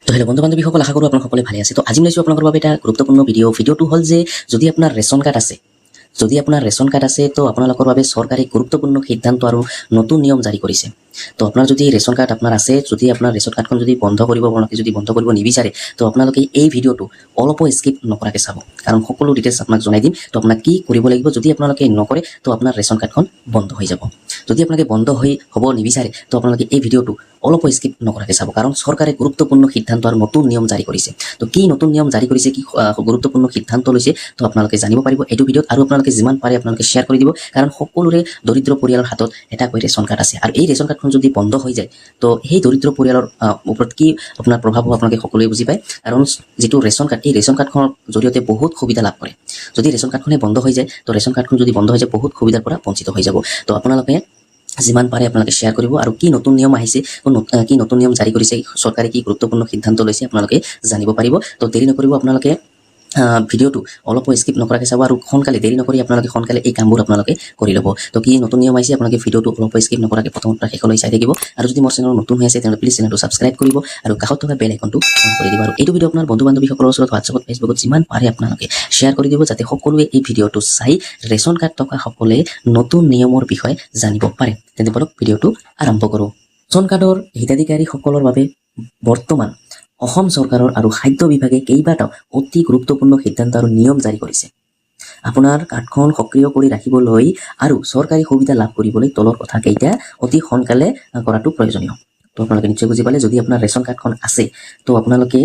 তো হেল্ল' বন্ধু বান্ধৱীসকল, আশা কৰোঁ আপোনালোক সকলোৱে ভালে আছে। তো আজি মই লৈছোঁ আপোনালোকৰ বাবে এটা গুৰুত্বপূৰ্ণ ভিডিঅ'। ভিডিঅ'টো হ'ল যে যদি আপোনাৰ ৰেচন কাৰ্ড আছে, যদি আপোনাৰ ৰেচন কাৰ্ড আছে, তো আপোনালোকৰ বাবে চৰকাৰে গুৰুত্বপূৰ্ণ সিদ্ধান্ত আৰু নতুন নিয়ম জাৰি কৰিছে। তো আপোনাৰ যদি ৰেচন কাৰ্ড আপোনাৰ আছে, যদি আপোনাৰ ৰেচন কাৰ্ডখন যদি বন্ধ কৰিব, আপোনালোকে যদি বন্ধ কৰিব নিবিচাৰে, তো আপোনালোকে এই ভিডিঅ'টো অলপো স্কিপ নকৰাকৈ চাব, কাৰণ সকলো ডিটেইলছ আপোনাক জনাই দিম। তো আপোনাক কি কৰিব লাগিব, যদি আপোনালোকে নকৰে তো আপোনাৰ ৰেচন কাৰ্ডখন বন্ধ হৈ যাব। যদি আপোনালোকে বন্ধ হৈ হ'ব নিবিচাৰে, তো আপোনালোকে এই ভিডিঅ'টো অলপো স্কিপ নকৰাকৈ চাব, কাৰণ চৰকাৰে গুৰুত্বপূৰ্ণ সিদ্ধান্ত আৰু নতুন নিয়ম জাৰি কৰিছে। তো কি নতুন নিয়ম জাৰি কৰিছে, কি গুৰুত্বপূৰ্ণ সিদ্ধান্ত লৈছে, তো আপোনালোকে জানিব পাৰিব এইটো ভিডিঅ'ত। আৰু আপোনালোকে যিমান পাৰে আপোনালোকে শ্বেয়াৰ কৰি দিব, কাৰণ সকলোৰে দৰিদ্ৰ পৰিয়ালৰ হাতত এটাকৈ ৰেচন কাৰ্ড আছে। আৰু এই ৰেচন কাৰ্ডখন যদি বন্ধ হৈ যায়, তো সেই দৰিদ্ৰ পৰিয়ালৰ ওপৰত কি আপোনাৰ প্ৰভাৱ হ'ব, আপোনালোকে সকলোৱে বুজি পায়। কাৰণ যিটো ৰেচন কাৰ্ড, এই ৰেচন কাৰ্ডখনৰ জৰিয়তে বহুত সুবিধা লাভ কৰে। যদি ৰেচন কাৰ্ডখনে বন্ধ হৈ যায়, তো ৰেচন কাৰ্ডখন যদি বন্ধ হৈ যায়, বহুত সুবিধাৰ পৰা বঞ্চিত হৈ যাব। তো আপোনালোকে যিমান পাৰে আপোনালোকে শ্বেয়াৰ কৰিব আৰু কি নতুন নিয়ম আহিছে, কি নতুন নিয়ম জাৰি কৰিছে চৰকাৰে, কি গুৰুত্বপূৰ্ণ সিদ্ধান্ত লৈছে, আপোনালোকে জানিব পাৰিব। তো দেৰি নকৰিব, আপোনালোকে ভিডিঅ'টো অলপো স্কিপ নকৰাকৈ চাব আৰু সোনকালে দেৰি নকৰি আপোনালোকে সোনকালে এই কামবোৰ আপোনালোকে কৰি ল'ব। তো কি নতুন নিয়ম আহিছে, আপোনালোকে ভিডিঅ'টো অলপো স্কিপ নকৰাকৈ প্ৰথমৰ পৰা শেষলৈ চাই থাকিব। আৰু যদি মোৰ চেনেল নতুন হৈ আছে, তেনেহ'লে প্লিজ চেনেলটো ছাবস্ক্ৰাইব কৰিব আৰু কাষত থকা বেল আইকনটো অন কৰি দিব। আৰু এইটো ভিডিঅ' আপোনাৰ বন্ধু বান্ধৱীসকলৰ ওচৰত হোৱাটছএপত, ফেচবুকত যিমান পাৰে আপোনালোকে শ্বেয়াৰ কৰি দিব, যাতে সকলোৱে এই ভিডিঅ'টো চাই ৰেচন কাৰ্ড থকা সকলে নতুন নিয়মৰ বিষয়ে জানিব পাৰে। তেন্তে বলক, ভিডিঅ'টো আৰম্ভ কৰোঁ। ৰেচন কাৰ্ডৰ হিতাধিকাৰীসকলৰ বাবে বৰ্তমান অসম চৰকাৰৰ আৰু খাদ্য বিভাগে কেইবাটাও অতি গুৰুত্বপূৰ্ণ সিদ্ধান্ত আৰু নিয়ম জাৰি কৰিছে। আপোনাৰ কাৰ্ডখন সক্ৰিয় কৰি ৰাখিবলৈ আৰু চৰকাৰী সুবিধা লাভ কৰিবলৈ তলৰ কথা কেইটা অতি সোনকালে কৰাটো প্ৰয়োজনীয়। তো আপোনালোকে নিশ্চয় বুজি পালে, যদি আপোনাৰ ৰেচন কাৰ্ডখন আছে, তো আপোনালোকে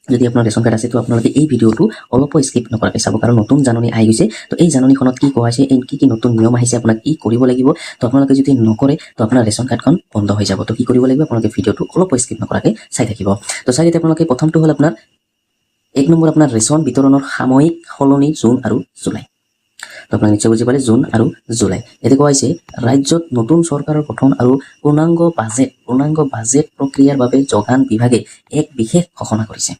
যদি আপোনাৰ ৰেচন কাৰ্ড আছে, তো আপোনালোকে এই ভিডিঅ'টো অলপো স্কিপ নকৰাকৈ চাব, কাৰণ নতুন জাননী আহি গৈছে। তো এই জাননীখনত কি কোৱা হৈছে, এই কি কি নতুন নিয়ম আহিছে, আপোনাক কি কৰিব লাগিব, তো আপোনালোকে যদি নকৰে তো আপোনাৰ ৰেচন কাৰ্ডখন বন্ধ হৈ যাব। তো কি কৰিব লাগিব, আপোনালোকে ভিডিঅ'টো অলপো স্কিপ নকৰাকৈ চাই থাকিব। তো চাই এতিয়া আপোনালোকে প্ৰথমটো হ'ল আপোনাৰ 1 নম্বৰ, আপোনাৰ ৰেচন বিতৰণৰ সাময়িক সলনি জুন আৰু জুলাই। তো আপোনাক নিশ্চয় বুজি পালে, জুন আৰু জুলাই। ইয়াতে কোৱা হৈছে, ৰাজ্যত নতুন চৰকাৰৰ গঠন আৰু পূৰ্ণাংগ বাজেট প্ৰক্ৰিয়াৰ বাবে যোগান বিভাগে এক বিশেষ ঘোষণা কৰিছে।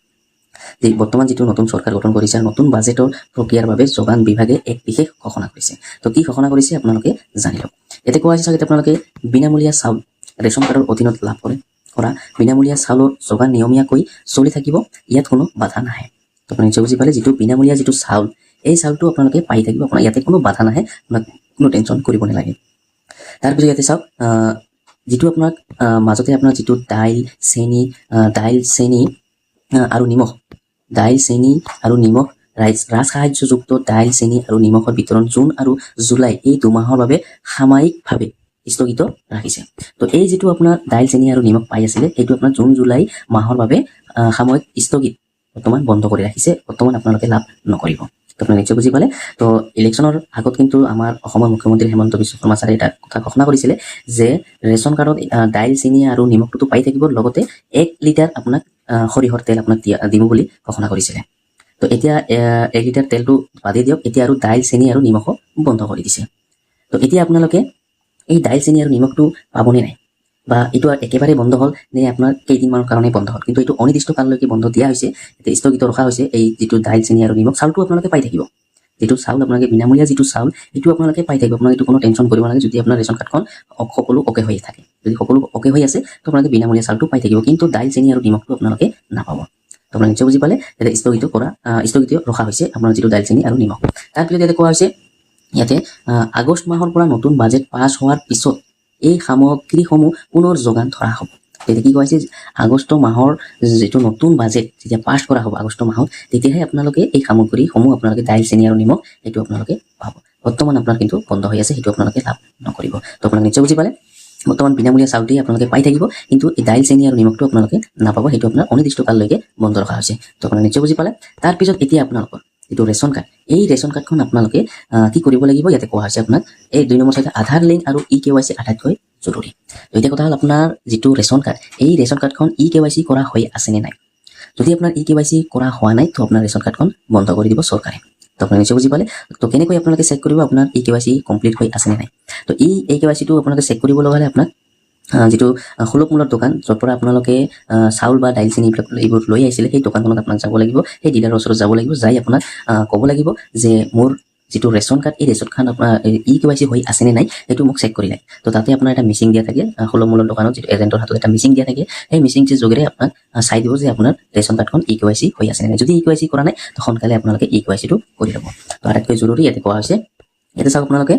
যে বৰ্তমান যিটো নতুন চৰকাৰ গঠন কৰিছে আৰু নতুন বাজেটৰ প্ৰক্ৰিয়াৰ বাবে যোগান বিভাগে এক বিশেষ ঘোষণা কৰিছে। তো কি ঘোষণা কৰিছে, আপোনালোকে জানি লওক। ইয়াতে কোৱা হৈছে চাগে আপোনালোকে, বিনামূলীয়া চাউল, ৰেচন কাৰ্ডৰ অধীনত লাভ কৰা বিনামূলীয়া চাউলৰ যোগান নিয়মীয়াকৈ চলি থাকিব, ইয়াত কোনো বাধা নাহে। তো আপুনি নিশ্চয় বুজি পালে, যিটো বিনামূলীয়া যিটো চাউল, এই চাউলটো আপোনালোকে পাই থাকিব, আপোনাৰ ইয়াতে কোনো বাধা নাহে, আপোনাক কোনো টেনশ্যন কৰিব নালাগে। তাৰপিছত ইয়াতে চাওক, যিটো আপোনাক মাজতে আপোনাৰ যিটো দাইল, চেনি আৰু নিমখ, দাইল, চেনি আৰু নিমখ, ৰাজসাহায্যযুক্ত দাইল, চেনি আৰু নিমখৰ বিতৰণ জুন আৰু জুলাই এই 2 মাহৰ বাবে সাময়িকভাৱে স্থগিত ৰাখিছে। তো এই যিটো আপোনাৰ দাইল, চেনি আৰু নিমখ পাই আছিলে, সেইটো আপোনাৰ জুন জুলাই মাহৰ বাবে সাময়িক স্থগিত, বৰ্তমান বন্ধ কৰি ৰাখিছে। বৰ্তমান আপোনালোকে লাভ নকৰিব। তো আপোনালোকে নিশ্চয় বুজি পালে। তো ইলেকশ্যনৰ আগত কিন্তু আমাৰ অসমৰ মুখ্যমন্ত্ৰী হিমন্ত বিশ্ব শৰ্মা ছাৰে এটা কথা ঘোষণা কৰিছিলে যে ৰেচন কাৰ্ডত দাইল, চেনি আৰু নিমখটোতো পাই থাকিব, লগতে 1 লিটাৰ আপোনাক সৰিয়হৰ তেল আপোনাক দিব বুলি ঘোষণা কৰিছিলে। তো এতিয়া 1 লিটাৰ তেলটো বাদেই দিয়ক, এতিয়া আৰু দাইল, চেনি আৰু নিমখো বন্ধ কৰি দিছে। তো এতিয়া আপোনালোকে এই দাইল, চেনি আৰু নিমখটো পাবনে নাই, বা এইটো একেবাৰে বন্ধ হ'ল নে আপোনাৰ কেইদিনমানৰ কাৰণে বন্ধ হ'ল? কিন্তু এইটো অনিৰ্দিষ্ট কাললৈকে বন্ধ দিয়া হৈছে, এতিয়া স্থগিত ৰখা হৈছে এই যিটো দাইল, চেনি আৰু নিমখ। চাউলটো আপোনালোকে পাই থাকিব। যিটো চাউল আপোনালোকে বিনামূলীয়া যিটো চাউল, সেইটো আপোনালোকে পাই থাকিব। আপোনালোকে এইটো কোনো টেনশ্যন কৰিব নালাগে। যদি আপোনাৰ ৰেচন কাৰ্ডখন সকলো অ'কে হৈ থাকে, যদি সকলো অ'কে হৈ আছে, তো আপোনালোকে বিনামূলীয়া চাউলটো পাই থাকিব, কিন্তু দাইল, চেনি আৰু নিমখটো আপোনালোকে নাপাব। তো আপোনালোকে নিশ্চয় বুজি পালে, ইয়াতে স্থগিত ৰখা হৈছে আপোনাৰ যিটো দাইল, চেনি আৰু নিমখ। তাৰপিছত ইয়াতে কোৱা হৈছে, ইয়াতে আগষ্ট মাহৰ পৰা নতুন বাজেট পাছ হোৱাৰ পিছত এই সামগ্ৰীসমূহ পুনৰ যোগান ধৰা হ'ব। তেতিয়া কি কোৱা হৈছে, আগষ্ট মাহৰ যিটো নতুন বাজেট যেতিয়া পাছ কৰা হ'ব আগষ্ট মাহত, তেতিয়াহে আপোনালোকে এই সামগ্ৰীসমূহ, আপোনালোকে দাইল, চেনি আৰু নিমখ, সেইটো আপোনালোকে পাব। বৰ্তমান আপোনাৰ কিন্তু বন্ধ হৈ আছে, সেইটো আপোনালোকে লাভ নকৰিব। তো আপোনালোকে নিশ্চয় বুজি পালে, বৰ্তমান বিনামূলীয়া চাউলটোৱে আপোনালোকে পাই থাকিব, কিন্তু এই দাইল, চেনি আৰু নিমখটো আপোনালোকে নাপাব। সেইটো আপোনাৰ অনিৰ্দিষ্ট কাললৈকে বন্ধ ৰখা হৈছে। তো আপোনালোকে নিশ্চয় বুজি পালে। তাৰপিছত এতিয়া আপোনালোকৰ যিটো ৰেচন কাৰ্ড, এই ৰেচন কাৰ্ডখন আপোনালোকে কি কৰিব লাগিব, ইয়াতে কোৱা হৈছে আপোনাক। এই 2 নম্বৰ চাইডে আধাৰ লিংক আৰু ই কেৱাইচি আটাইতকৈ জৰুৰী। তো এতিয়া কথা হ'ল, আপোনাৰ যিটো ৰেচন কাৰ্ড, এই ৰেচন কাৰ্ডখন ই কেৱাইচি কৰা হৈ আছে নে নাই? যদি আপোনাৰ ই কেৱাইচি কৰা হোৱা নাই, তো আপোনাৰ ৰেচন কাৰ্ডখন বন্ধ কৰি দিব চৰকাৰে। তো আপোনালোকে নিশ্চয় বুজি পালে। তো কেনেকৈ আপোনালোকে চেক কৰিব আপোনাৰ ই কেৱাইচি কমপ্লিট হৈ আছে নে নাই? তো এই ই কেৱাইচিটো আপোনালোকে চেক কৰিব লগা হ'লে আপোনাক যিটো সুলভ মূল্যৰ দোকান, য'ৰ পৰা আপোনালোকে চাউল বা দাইল, চেনি এইবিলাক এইবোৰ লৈ আহিছিলে, সেই দোকানখনত আপোনাক যাব লাগিব, সেই ডিলাৰৰ ওচৰত যাব লাগিব। যাই আপোনাক ক'ব লাগিব যে মোৰ যিটো ৰেচন কাৰ্ড, এই ৰেচন কাৰ্ড আপোনাৰ ই কেৱাইচি হৈ আছেনে নাই, সেইটো মোক চেক কৰি লাগে। তো তাতে আপোনাৰ এটা মেচিন দিয়া থাকে, সুলভ মূল্যৰ দোকানত যিটো এজেণ্টৰ হাতত এটা মেচিন দিয়া থাকে, সেই মেচিনটোৰ যোগেৰে আপোনাক চাই দিব যে আপোনাৰ ৰেচন কাৰ্ডখন ই কেৱাইচি হৈ আছে নে নাই। যদি ই কেৱাইচি কৰা নাই, তো সোনকালে আপোনালোকে ই কেৱাইচিটো কৰি ল'ব। তো আটাইতকৈ জৰুৰী ইয়াতে কোৱা হৈছে। ইয়াতে চাওক আপোনালোকে,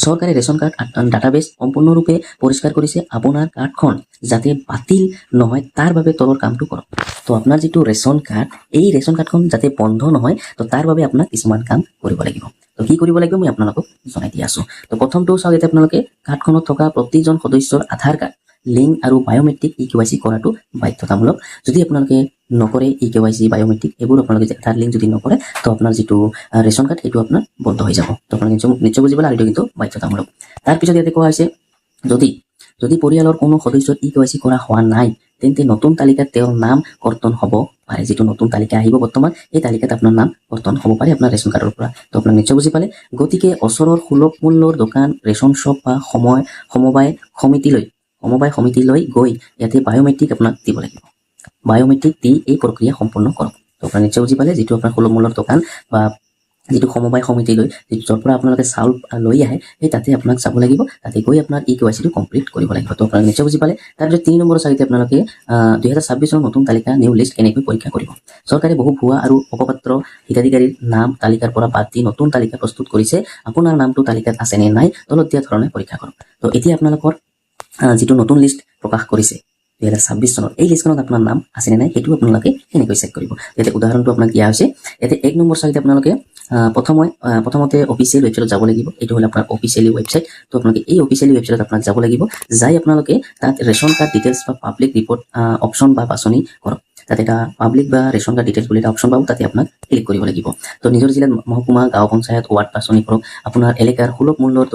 চৰকাৰে ৰেচন কাৰ্ড ডাটাবেছ সম্পূৰ্ণৰূপে পৰিষ্কাৰ কৰিছে। আপোনাৰ কাৰ্ডখন যাতে বাতিল নহয়, তাৰ বাবে তলৰ কামটো কৰক। তো আপোনাৰ যিটো ৰেচন কাৰ্ড, এই ৰেচন কাৰ্ডখন যাতে বন্ধ নহয়, তো তাৰ বাবে আপোনাক কিছুমান কাম কৰিব লাগিব। তো কি কৰিব লাগিব, মই আপোনালোকক জনাই দি আছোঁ। তো প্ৰথমটো চাওক ইয়াতে আপোনালোকে, কাৰ্ডখনত থকা প্ৰতিজন সদস্যৰ আধাৰ কাৰ্ড লিংক আৰু বায়'মেট্ৰিক ই কেৱাইচি কৰাটো বাধ্যতামূলক। যদি আপোনালোকে নকৰে ই কেৱাইচি, বায়'মেট্ৰিক এইবোৰ, আপোনালোকে যে আধাৰ লিংক যদি নকৰে, তো আপোনাৰ যিটো ৰেচন কাৰ্ড, সেইটো আপোনাৰ বন্ধ হৈ যাব। তো আপোনালোকে নিশ্চয় নিশ্চয় বুজি পালে। আৰু এইটো কিন্তু বাধ্যতামূলক। তাৰপিছত ইয়াতে কোৱা হৈছে, যদি যদি পৰিয়ালৰ কোনো সদস্যৰ ই কেৱাইচি কৰা হোৱা নাই, তেন্তে নতুন তালিকাত তেওঁৰ নাম কৰ্তন হ'ব পাৰে। যিটো নতুন তালিকা আহিব বৰ্তমান, এই তালিকাত আপোনাৰ নাম কৰ্তন হ'ব পাৰে আপোনাৰ ৰেচন কাৰ্ডৰ পৰা। তো আপোনাক নিশ্চয় বুজি পালে। গতিকে ওচৰৰ সুলভ মূল্যৰ দোকান, ৰেচন শ্বপ বা সমবায় সমিতিলৈ গৈ ইয়াতে বায়'মেট্ৰিক আপোনাক দিব লাগিব। বায়'মেট্ৰিক দি এই প্ৰক্ৰিয়া সম্পূৰ্ণ কৰক। তো আপোনাক নিশ্চয় বুজি পালে, যিটো আপোনাৰ সুলভ মূল্যৰ দোকান বা যিটো সমবায় সমিতিলৈ, যিটো য'ৰ পৰা আপোনালোকে চাউল লৈ আহে, সেই তাতে আপোনাক যাব লাগিব। তাতে গৈ আপোনাৰ ই কেৱাইচিটো কমপ্লিট কৰিব লাগিব। তো আপোনাক নিশ্চয় বুজি পালে। তাৰপিছত 3 নম্বৰ চাৰিতে আপোনালোকে 2026 চনৰ নতুন তালিকা, নিউ লিষ্ট কেনেকৈ পৰীক্ষা কৰিব? চৰকাৰে বহু ভুৱা আৰু অপপাত্ৰ হিতাধিকাৰীৰ নাম তালিকাৰ পৰা বাদ দি নতুন তালিকা প্ৰস্তুত কৰিছে। আপোনাৰ নামটো তালিকাত আছে নে নাই, তলত দিয়া ধৰণে পৰীক্ষা কৰক। তো এতিয়া আপোনালোকৰ যিটো নতুন লিষ্ট প্ৰকাশ কৰিছে 2026 চনত, এই লিষ্টখনত আপোনাৰ নাম আছে নে নাই, সেইটো আপোনালোকে কেনেকৈ চেক কৰিব? ইয়াতে উদাহৰণটো আপোনাক দিয়া হৈছে। ইয়াতে 1 নম্বৰ চাৰিতে আপোনালোকে প্ৰথমতে অফিচিয়েল ৱেবছাইটত যাব লাগিব। এইটো হ'ল আপোনাৰ অফিচিয়েলি ৱেবছাইট। তো আপোনালোকে এই অফিচিয়েলি ৱেবছাইটত আপোনাক যাব লাগিব। যাই আপোনালোকে তাত ৰেচন কাৰ্ড ডিটেইলছ বা পাব্লিক ৰিপৰ্ট অপশ্যন বা বাছনি কৰক। তাত এটা পাব্লিক বা ৰেচন কাৰ্ড ডিটেইলছ বুলি এটা অপশ্যন পাব, তাতে আপোনাক ক্লিক কৰিব লাগিব। তো নিজৰ জিলাত মহকুমা, গাঁও পঞ্চায়ত, ৱাৰ্ড বাছনি কৰক। আপোনাৰ এলেকাৰ সুলভ মূল্যৰ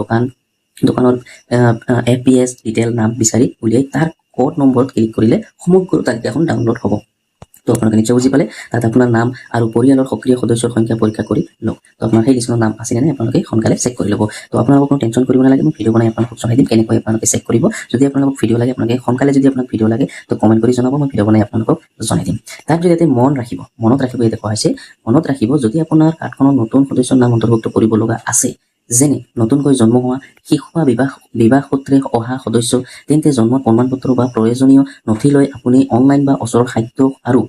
দোকানৰ এপিএছ ডিটেইল নাম বিচাৰি উলিয়াই তাৰ ক'ড নম্বৰত ক্লিক কৰিলে সমগ্ৰ তালিকাখন ডাউনলোড হ'ব। তো আপোনালোকে নিশ্চয় বুজি পালে। তাত আপোনাৰ নাম আৰু পৰিয়ালৰ সক্ৰিয় সদস্যৰ সংখ্যা পৰীক্ষা কৰি লওক। তো আপোনাৰ সেই লিষ্টখনৰ নাম আছেনে নাই, আপোনালোকে সোনকালে চেক কৰি ল'ব। তো আপোনালোকক কোনো টেনশ্যন কৰিব নালাগে। মই ভিডিঅ' বনাই আপোনালোকক জনাই দিম কেনেকৈ আপোনালোকে চেক কৰিব। যদি আপোনালোকক ভিডিঅ' লাগে, আপোনালোকে সোনকালে যদি আপোনাক ভিডিঅ' লাগে, তো কমেণ্ট কৰি জনাব, মই ভিডিঅ' বনাই আপোনালোকক জনাই দিম। তাৰপিছত ইয়াতে মন ৰাখিব, মনত ৰাখিব, ইয়াতে কোৱা হৈছে, মনত ৰাখিব, যদি আপোনাৰ কাৰ্ডখনত নতুন সদস্যৰ নাম অন্তৰ্ভুক্ত কৰিব লগা আছে, যেনে নতুনকৈ জন্ম হোৱা শিশু বা বিবাহ বিবাহ সূত্ৰে অহা সদস্য, তেন্তে জন্মৰ প্ৰমাণপত্ৰ বা প্ৰয়োজনীয় নথি লৈ আপুনি অনলাইন বা ওচৰৰ খাদ্য আৰু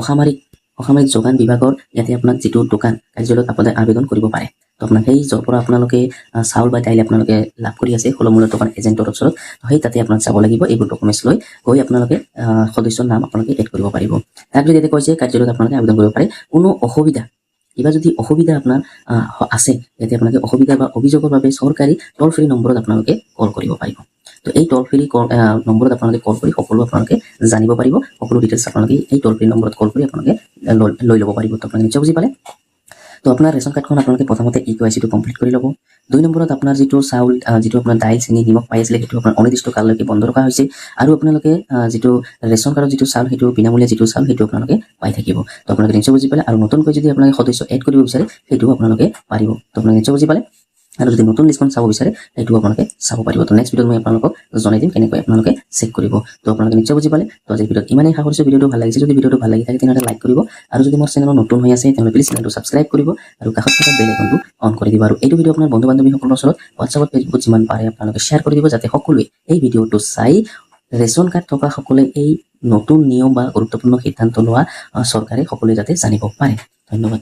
অসামৰিক অসামৰিক যোগান বিভাগৰ ইয়াতে আপোনাক যিটো দোকান কাৰ্যালয়ত আপোনাক আবেদন কৰিব পাৰে। তো আপোনাক সেই য'ৰ পৰা আপোনালোকে চাউল বা দাইল আপোনালোকে লাভ কৰি আছে, সুলভ মূল্যৰ দোকান এজেণ্টৰ ওচৰত, তো সেই তাতে আপোনাক যাব লাগিব। এইবোৰ ডকুমেণ্টছ লৈ গৈ আপোনালোকে সদস্যৰ নাম আপোনালোকে এড কৰিব পাৰিব। তাৰপিছত ইয়াতে কৈছে, কাৰ্যালয়ত আপোনালোকে আবেদন কৰিব পাৰে। কোনো অসুবিধা, কিবা যদি অসুবিধা আপোনাৰ আছে, ইয়াতে আপোনালোকে অসুবিধা বা অভিযোগৰ বাবে চৰকাৰী টল ফ্ৰী নম্বৰত আপোনালোকে কল কৰিব পাৰিব। তো এই টল ফ্ৰী কল নম্বৰত আপোনালোকে কল কৰি সকলো আপোনালোকে জানিব পাৰিব। সকলো ডিটেইলছ আপোনালোকে এই টল ফ্ৰী নম্বৰত কল কৰি আপোনালোকে লৈ লৈ ল'ব পাৰিব। তো আপোনালোকে নিশ্চয় বুজি পালে। তো আপোনাৰ ৰেচন কাৰ্ডখন আপোনালোকে প্ৰথমতে ই কেৱাইচিটো কমপ্লিট কৰি ল'ব। 2 নম্বৰত আপোনাৰ যিটো চাউল, যিটো আপোনাৰ দাইল, চেনি, নিমখ পাই আছিলে, সেইটো আপোনাৰ অনিৰ্দিষ্ট কাললৈকে বন্ধ ৰখা হৈছে। আৰু আপোনালোকে যিটো ৰেচন কাৰ্ডত যিটো চাউল, সেইটো বিনামূলীয়া যিটো চাউল, সেইটো আপোনালোকে পাই থাকিব। তো আপোনালোকে নিশ্চয় বুজি পালে। আৰু নতুনকৈ যদি আপোনালোকে সদস্য এড কৰিব বিচাৰে, সেইটোও আপোনালোকে পাৰিব। তো আপোনালোকে নিশ্চয় বুজি পালে। আৰু যদি নতুন লিষ্টখন চাব বিচাৰে, সেইটো আপোনালোকে চাব পাৰিব। তো নেক্সট ভিডিঅ'ত মই আপোনালোকক জনাই দিম কেনেকৈ আপোনালোকে চেক কৰিব। তো আপোনালোকে নিশ্চয় বুজি পালে। তো আজিৰ ভিডিঅ'ত ইমানেই। আশা কৰিছোঁ ভিডিঅ'টো ভাল লাগিছে। যদি ভিডিঅ'টো ভাল লাগি থাকে, তেনেহ'লে লাইক কৰিব। আৰু যদি মোৰ চেনেলত নতুন হৈ আছে, তেনেহ'লে প্লিজ চেনেলটো ছাবস্ক্ৰাইব কৰিব আৰু কাষত থকা বেল আইকনটো অন কৰি দিব। আৰু এইটো ভিডিঅ' আপোনাৰ বন্ধু বান্ধৱীসকলৰ ওচৰত হোৱাটছএপত, ফেচবুকত যিমান পাৰে আপোনালোকে শ্বেয়াৰ কৰি দিব, যাতে সকলোৱে এই ভিডিঅ'টো চাই ৰেচন কাৰ্ড থকা সকলে এই নতুন নিয়ম বা গুৰুত্বপূৰ্ণ সিদ্ধান্ত লোৱা চৰকাৰে সকলোৱে যাতে জানিব পাৰে। ধন্যবাদ।